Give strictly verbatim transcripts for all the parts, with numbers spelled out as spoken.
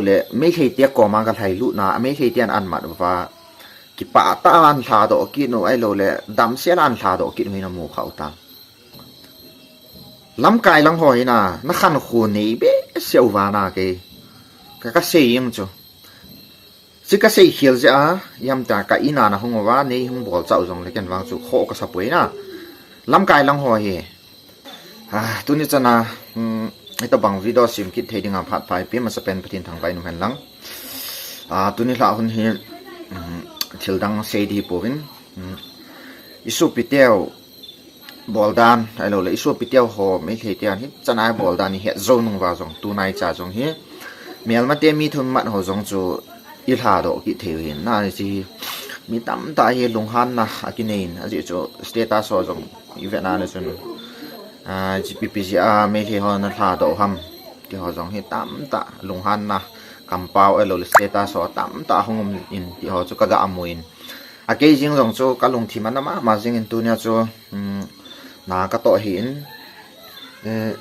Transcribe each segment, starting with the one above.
le, Meitei te koma ka lhailut na, Meitei te an an mat va. Kipah tah a an lhadoh kit u, ahilou le, damsel a an lhadoh kit u hi na mu kha u tam. Lamkai lang ho hi na, na khankho nei behseh u va na kei. Ka, ka sei ing chu. Chi ka sei khel jeh a, iam ta ka in a na hung u va, nei hung bol chau jong le ken vang chu kho ka sa poi na. Lamkai lang ho hi. Ah, tuni chana, um, ito bang video sim kit thei ding a phat pha ipi masa pen Pathen thangvah in um hen lang. Ah, tuni lha hun hi, um, thil dang sei di hi pouvin. Um, i sopi teu bol dan, ahilou le, i sopi teu ho, Meitei te an hi, chana i bol dan i het jou nung va jong, tunai cha jong hi. Melma te mi thum mat ho jong chu i lhadoh kit thei u hin. Na, chi mi tamtah hi lunghanna a kinei in, ajeh chu status ho jong i vet na le chun, ah, G P P G a Meitei ho na lhadoh ham ti ho jong hi tamtah lunghanna kampau ahilou le status ho tamtah hung um in ti ho chu ka ga mu in. A kei jing jong chu ka lungthim a na mama jing in tunia chu, um, na ka toh hi in, eh,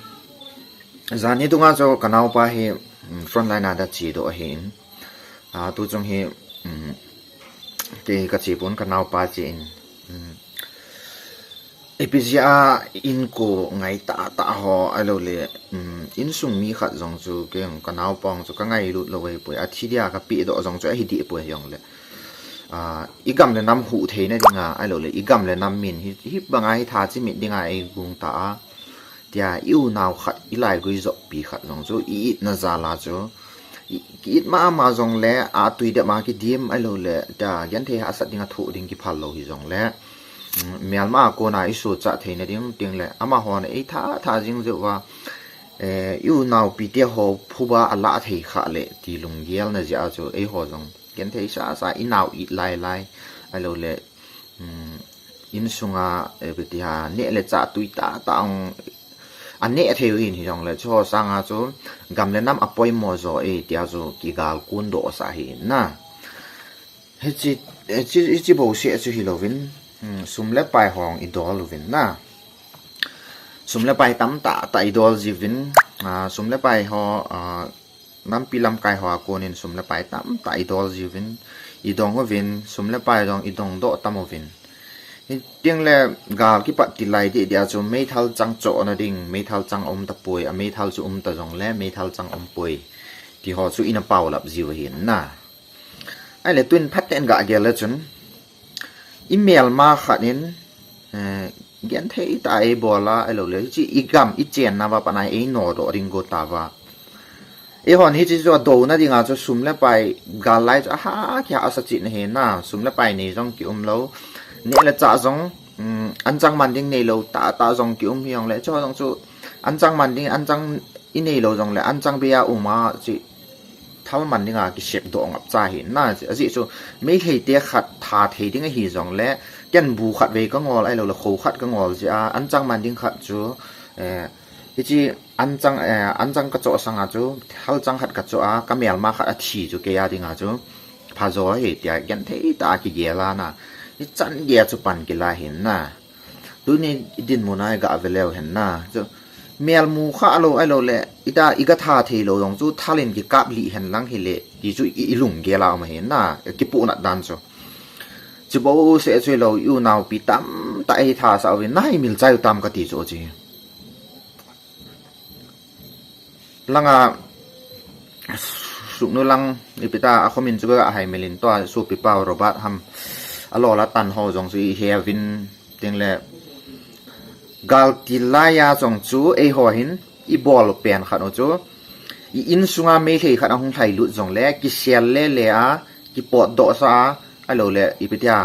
Jan hi tunga chu ka naopa hi, um, frontline a da che doh ahi in. Ah, tu chung hi, um, kei ka che pon ka naopa che in. Um, ipi jeh a inko ngai tah tah ho ahilou le, um, insung mi khat jong chu kei jong ka naopa jong chu ka ngailut lou ahi poi. A thi dia ka pe doh jong chu ahi deh poi jong le. Ah, i gam le nam huh theina dinga, ahilou le, i gam le nam min hi, hi banga hi tha chimit dinga ei gung ta a. Tia, i unau khat, i laigui joppi khat jong chu, i itna jal a chu. I, ki it mama jong le, a tui dep a kidim, ahilou le, tia, genthei hahsat ding a thoh ding kiphal lou hi jong le. Mm, melma a kona i suhchat theina ding, ting le, amaho na ei tha, tha jing jeh uva. Eh, i unaopi te ho phuba a la thei kha le, ti lunggel na jeh a chu, eiho jong. Genthei sasa, i nau it lai lai, ahilou le, um, insunga, eh, ipi ti ham, neh le chah tui tah tah ong, a neh thei u hin hi jong le, chu ho sanga chu, gam le nam a poimo jo e, tia chu kigal kun doh sa hi na. Hichi, hichi, hichi bouseh chu hi louvin, um, sum le pai hong i dol uvin na. Sum le pai tamtah tah i dol jiuvin, ah, sum le pai ho, ah, Nampi lamkai ho a konin sum le pai tamtah i dol jiuvin, i dong uvin, sum le pai jong i dong doh tam uvin. Hiting le gal kipat tilai deh deh a chu meithal chang chohna ding, meithal chang um tapoi, a meithal chu um ta jong le, meithal chang um poi. Ti ho chu i na paulap jiu ahin na. Ahile tun phaten ga gel le chun, i melma khat in, eh, genthei tah a ei bol a, ahilou le, hichi i gam, i chenna va pat a ei nodoh ding go ta va. Eihon hichi chu a douna dinga chu sum le pai gal lai chu a ha, kihahsa chet na hi na, sum le pai nei jong ki um lou. Neh le chah jong, um, anchang man ding nei lou, tah tah jong ki um hi jong le, chu jong chu anchang man ding, anchang i nei lou jong le, anchang bei a um a, chi thal man dinga kisep doh ngap cha hi na, chi, ajeh chu Meitei te khat tha thei ding ahi jong le, ken bu khat vei ka ngol, ahilou le kho khat ka ngol jeh a, anchang man ding khat chu, eh, hichi anchang, eh, anchang ka choh sanga chu, thal chang khat ka choh a, ka melma khat a thi chu kei a dinga chu, pha jo hi tia genthei tah a kigel a na, i chan gei a chu pan kila hin na. Tuni i dinmun a i ga ve leu hen na. Chu, mel mu kha lou, ahilou le, i ta, i ga tha thei lou jong chu, thal in kikap lih hen lang hile, ti chu i, i lunggel a um ahi na, kipuhnat dan chu. Chu bouseh chu hilou, i unaopi tamtah ei tha sah uvin, na haimil chai u tam ka ti chu chu. Langa, suknu lang, ipi ta, a khomin chu ka haimil in tua, sopi pau Robert ham, a lol a tan ho jong chu i he uvin, ting le, gal ti lai a jong chu, eiho hin, i bol pen khat u chu, i insunga Meitei khat a hung lhailut jong le, kisel le le a, kipot doh sa a, ahilou le, ipi tia,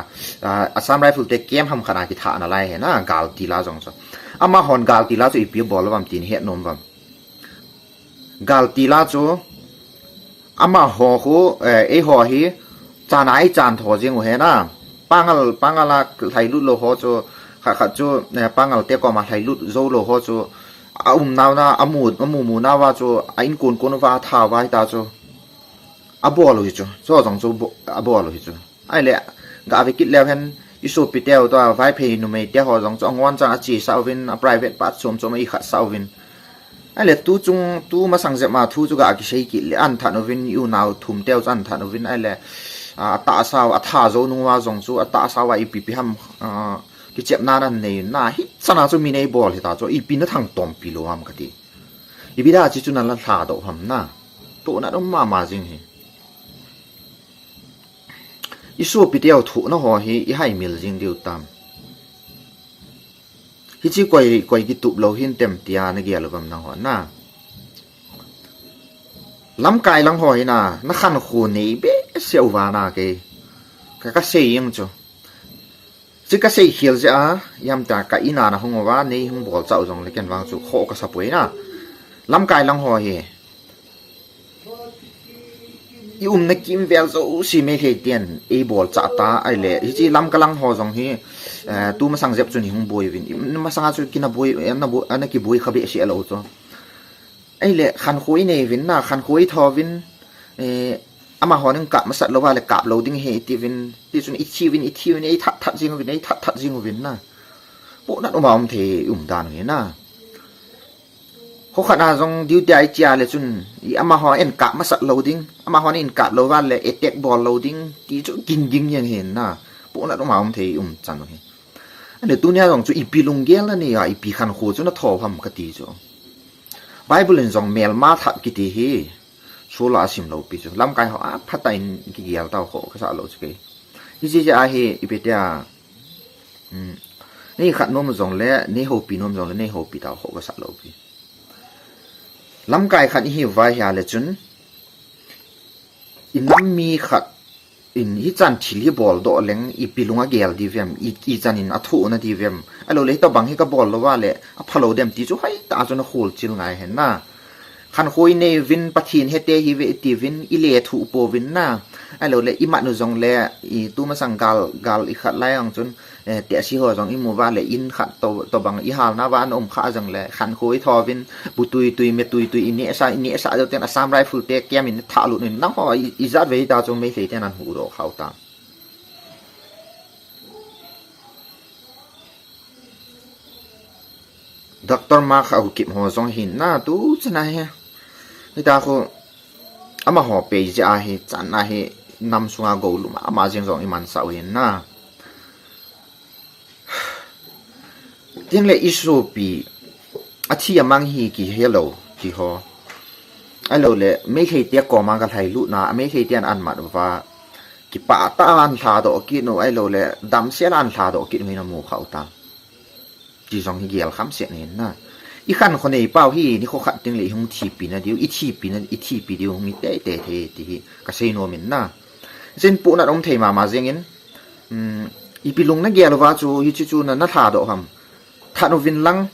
ah, Assam Rifle te camp ham khat a kithah na lai hi na, gal ti la jong chu. Amahon gal ti la chu ipi bol uvam tin het nom uvam. Gal ti la chu, amaho khu, eh, eiho hi, chan a i chan tho jing u hi na. Pangal, Pangal a lhailut lou ho chu, khat khat chu, eh, Pangal te koma lhailut jou lou ho chu, a um nau na, a mu, a mu mu nau va chu, a in kun kun va tha va hi ta chu. A bol u hi chu, chu jong chu bo-, a bol u hi chu. Ahile, ga ve kit leu hen, i sopi teu tua, Vaiphei numei te ho jong chu, a ngon chang a che sa uvin, a private part chom chom a i khat sa uvin. Ahile tu chung, tu masang jep ma thu chu ga kisei kit le, an that uvin, i unau thum teu chu an that uvin, ahile, a, atahsa u, atha jou nung uva jong chu, atahsa uva ipi ipi ham, a, kichepna nan nei na, hichan a chu min eibol hita chu, ipi na thangtom pi lou ham kati. Ipi dia chu chu na la lha doh ham na. Tohna um mama jing hi. I sopi teu thohna ho hi i haimil jing diu tam. Hiche koi, koi kitup lou hin tem tia na gel uvem nangho na. Lamkai lang ho hi na, na khankho nei behseh uva na kei. Ka, ka sei jeng chu. Chu ka sei khel jeh a, ipi ham tia ka in a na hung uva, nei hung bol chau jong le ken vang chu kho ka sa poi na. Lamkai lang ho hi. I umna kimvel jouse Meitei ten eibol chah ta, ahile, hiche Lamka lang ho jong hi, eh, tu masang jep chun i hung boi uvin. I masang a chu kina boi, eh, na boi, eh, na kiboi kha behseh lou chu. Ahile, khankho i nei uvin na, khankho i tho uvin, eh, amahon in kap masat lou va le kap lou ding ahi i ti uvin, ti chun i thi uvin, i thi uvin, ei that that jing uvin, ei that that jing uvin na. Pohnat um a um thei um dan u hi na. Kho khat a jong duty a i che a le chun, i amaho in kap masat lou ding, amahon in kap lou va le attack bol lou ding, ti chu ging ging jeng ahi na. Pohnat um a um thei um chan u hi. Ahile tunia jong chu ipi lunggel na nei a, ipi khankho chu na tho ham kati chu. Bible in jong melma that kiti hi, sula a sim lou pi chu. Lamkai ho a phatah in kigel tau kho ka sa lou chu kei. Hiche jeh a hi ipi tia, um, nei khat nom jong le, nei houpi nom jong le, nei houpi tau kho ka sa lou pi. Lamkai khat i hi uva ahile chun, i nam mi khat in hichan thil hi bol doh leng ipi lung a gel diu vem, i, ichan in a thoh na diu vem. Ahilou le hitobang hi ka bol lou va le, a phalou dem ti chu hoitah a chu na kholchil ngai hen na. Khankho i nei uvin, Pathen hete hi ve i ti uvin, i lethuh pouvin na. Ahilou le i mat u jong le, i tu masang gal, gal i khat lai jong chun, eh, tehse ho jong i mu va le in khat to, tobang i hal na va na um kha jong le, khankho i tho uvin, bu tui tui, me tui tui, i nehsa, i nehsa jou ten Assam Rifle te kem in tha lut in, nangho i, i jat ve hita chu Meitei ten an huhdoh khau ta. Doctor Mark Haokip ho jong hin na tu chana hi. Hita khu amaho pei jeh a hi chan a hi nam sunga gou lum ama jeng jong i man sa u hin na. Tin le i sopi a thi a mang hi kihe lou ti ho. Ahilou le Meitei te koma ka lhai lut na, Meitei te an an mat uva. Kipah tah a an lha doh kit u, ahilou le damsel a an lha doh kit u hi na mu khau ta. Ti jong hi gel kham set nin na. I khankho nei pau hi, nikho khat teng le i hung thipi na diu, i thipi na, i thipi diu hung i tei tei thei ti hi ka sei nom in na. Jin pohnat um thei mama jeng in, um, ipi lung na gel uva chu, hiche chu na, na lha doh ham. That uvin lang,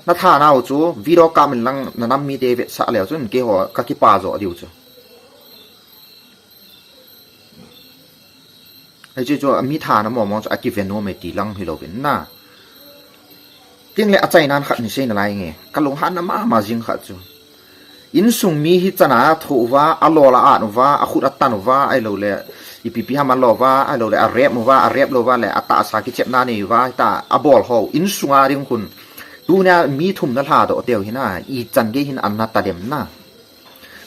na tha nau chu, video kap in lang, na nam mite vetsah leu chun, keiho ka kipa jo diu chu. Hiche chu, mi thana momo chu, a kive nom e ti lang hilou vin na. Tin le achaina khat ni sei nalai nge, ka lunghanna mama jing khat chu. Insung mi hichan a thoh uva, a lol a at uva, a khut a tan uva, ahilou le, ipi ipi ham a lo uva, ahilou le, a rep uva, a rep lou uva le, atahsa kichepna nei uva, hita a bol ho, insung a ding khun. Tunia mi thum na lha doh teu hi na, ichan gei hin an na ta dem na.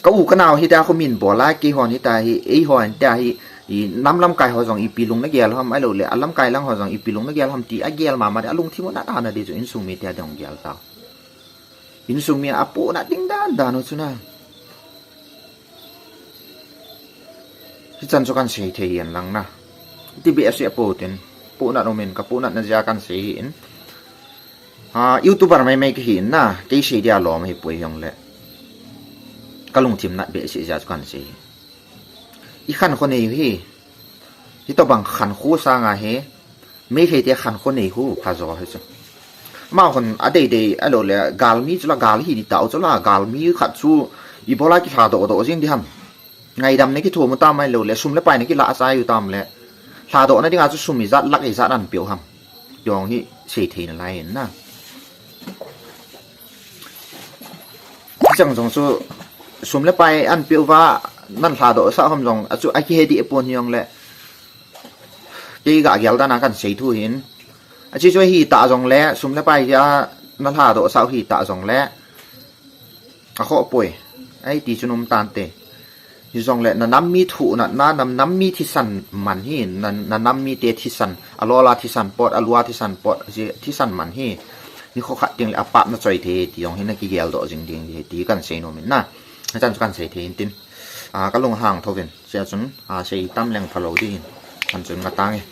Ka u ka nau hita khu min bol a, keihon hita hi, eihon hita hi, i nam lamkai ho jong ipi lung na gel ham, ahilou le, a lamkai lang ho jong ipi lung na gel ham ti, a gel mama di, a lungthim u na ta na di chu, insung mi tia dong gel ta. Insung mi a pohnat ding dan dan u chu na. Hichan chu kan sei thei hen lang na. Ti behseh a poh tin. Pohnat um in ka pohnat na jeh a kan sei hi in. Ah, YouTuber mai mai ka hi in na. Kei sei dia lom hi poi jong le. Ka lungthim nat behseh jeh a chu kan sei hi. I khankho nei hi. Hitobang khankho sanga hi. Meitei te khankho nei khu pha jo hi chu. Amahon a dei dei ahilou le galmi chu la gal hi di tau chu la galmi khat chu ibola kilha doh doh jing di ham. Ngaidam na kithum u tam ahilou le sum le pai na kila chai u tam le. Lha doh na dinga chu sum ijat lak ijat an pe u ham. Jong hi sei thei nalai in na. Chang jong chu sum le pai an pe uva nan lha doh sah ham jong a chu a kihe di pon hi jong le. Kei ga gel dan a kan sei thu hin. A chi chu hi ta jong le, sum le pai a na lha doh sah hi ta jong le. Akhoh poi. Ahi ti chun um tante. Hijongle na nam mi thuh na, na nam, nam mi thisan man hi, na, na nam mite thisan, alola thisan pot, alua thisan pot, thisan man hi. Nikho khat tengle apap na choi thei ti jong hi na kigel doh jing ding hi ti kan sei nom in na. Hichan chu kan sei thei in tin. A, ka lunghang tho vin. Sia chun, a, sei tam leng phalou ding hin. Kan chun nga tang e.